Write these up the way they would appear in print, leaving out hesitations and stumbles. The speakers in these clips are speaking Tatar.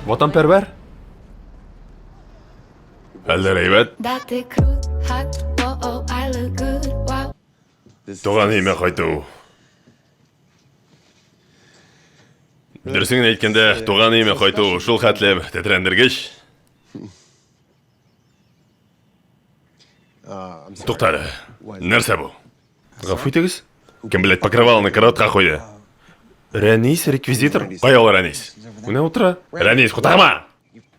Ватанпәрвәр? Хәлләр әйбәт? Туган өемә кайту. Дөресен генә әйткәндә, туган өемә кайту шул хәтле тетрәндергеч. Тукта әле. Нәрсә бу? Гафу итегез. Кем, блядь, покрывалны караватка куйды? Рәнис, реквизитор. Кая ул Рәнис? Менә утыра. Рәнис, кутагыма!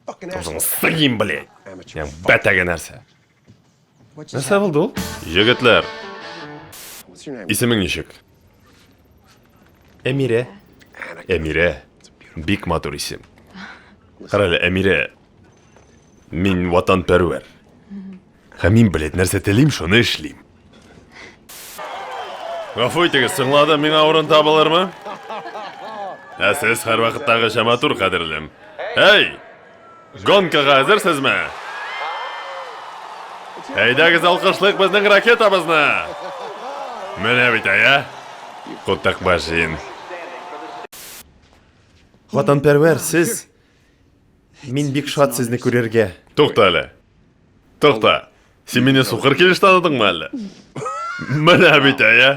Авызыңны сыгыйм, блядь. Бәтәге нәрсә? Нәрсә булды ул? Егетләр. Исемең ничек? Әмирә. Әмирә. Бик матур исем. Кара әле, Әмирә. Мин ватанпәрвәр. Һәм мин, блядь, нәрсә телим, шуны эшлим. Гафу итегез, соңладым, миңа урын табылырмы? Ә сез һәрвакыттагыча матур, кадерлем. Эй! Гонкага әзерсезме? Әйдәгез алкышлыйк безнең ракетабызны! Менә бит, әйе? Кутак башин. Ватанпәрвәр, сез Мин бик шат сезне күрергә. Тукта әле. Тукта. Син мине сукыр килеш таныдыңмы әллә? Менә бит, әйе.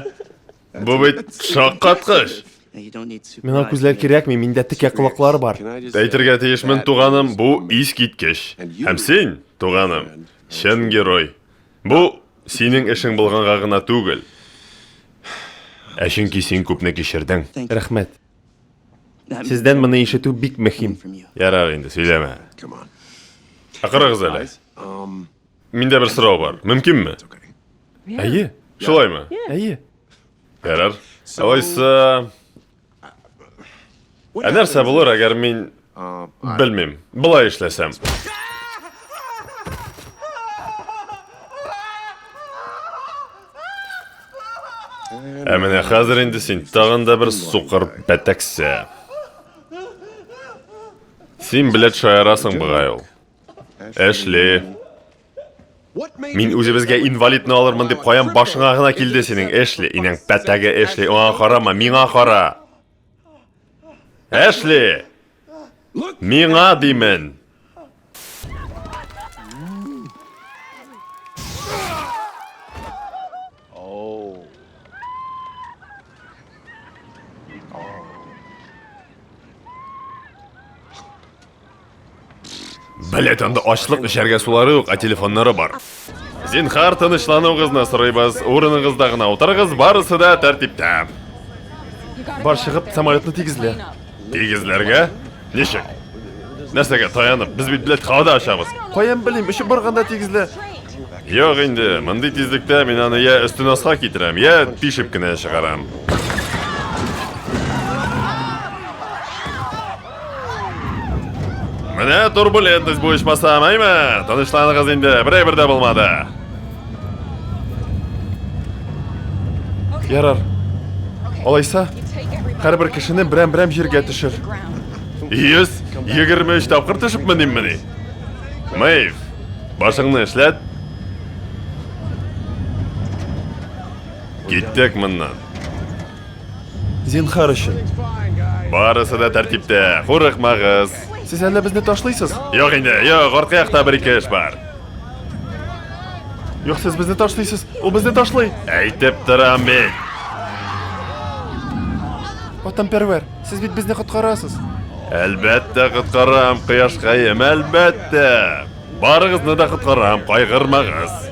Бу бит шаккаткыч. Миңа күзләр кирәкми, миндә текә колаклар бар. Әйтергә тиешмен, туганым, бу искиткеч. Һәм син, туганым, чын герой. Бу синең эшең булганга гына түгел. Ә чөнки син күпне кичердең. Рәхмәт. Сездән моны ишетү бик мөһим. Ярар инде, сөйләмә. Ә карагыз әле. Миндә бер сорау бар. Мөмкинме? Әйе. Шулаймы? Әйе. Ярар. Алайса... Ә нәрсә булыр, әгәр мин... Белмим. Болай эшләсәм. Ә менә хәзер инде син тагын да бер сукыр бәтәксә. Син, блядь, шаярасың бугай ул. Эшли. Мин үзебезгә инвалидны алырмын дип каян башыңа гына килде синең, Эшли, инәң пәтәге Эшли, аңа карама, миңа кара. Эшли! Миңа димен. Блять, анда ачлык, эчәргә сулары юк, ә телефоннары бар. Зинхар, тынычлануыгызны сорыйбыз. Урыныгызда гына утырыгыз, барысы да тәртиптә. Бар чыгып, самолетны тигезлә. Тигезләргә? Ничек? Нәрсәгә таянып? Без бит, блядь, һавада очабыз. Каян белим, очып барганда тигезлә. Юк инде, мондый тизлектә мин аны я өстен аска китерәм, я тишеп кенә чыгарам. Менә турбулентность бу ичмасам, әйме? Тынычланыгыз инде, бер әйбер дә булмады. Ярар. Алайса, һәрбер кешене берәм-берәм җиргә төшер. 123 тапкыр төшеп мениммени? Мэйв, башыңны эшләт. Киттек моннан. Зинхар өчен. Барысы да тәртиптә, курыкмагыз. Сез әллә безне ташлыйсыз? Юк инде, юк, арткы якта бер-ике эш бар. Юк, сез безне ташлыйсыз. Ул безне ташлый. Әйтеп торам бит. Ватанпәрвәр, сез бит безне коткарасыз. Әлбәттә коткарам, кояшкаем, әлбәттә. Барыгызны да коткарам, кайгырмагыз.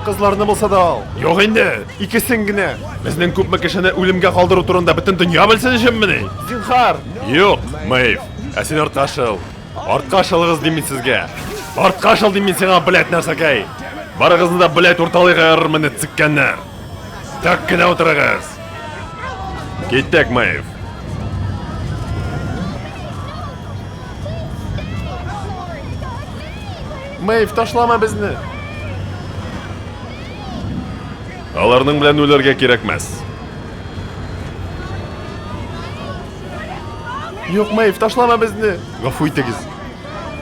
Кызларны булса да ал. Юк инде. Икесен генә. Безнең күпме кешене үлемгә калдыру турында бөтен дөнья белсен өченмени? Зинхар! Юк, Мэйв. Ә син артка шыл. Артка шылыгыз дим мин сезгә. Артка шыл дим мин сиңа, блядь, нәрсәкәй. Барыгызны да, блядь, урталайга ярырмын, циккәннәр. Так кенә утырыгыз. Киттек, Мэйв. Мэйв, ташлама безне. Аларның белән үләргә кирәкмәс. Юк, Мэйв, ташлама безне. Гафу итегез.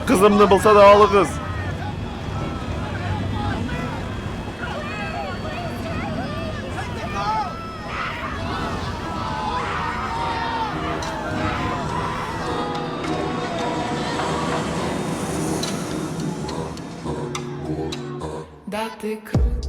Кызымны булса да алыгыз. А ты крут.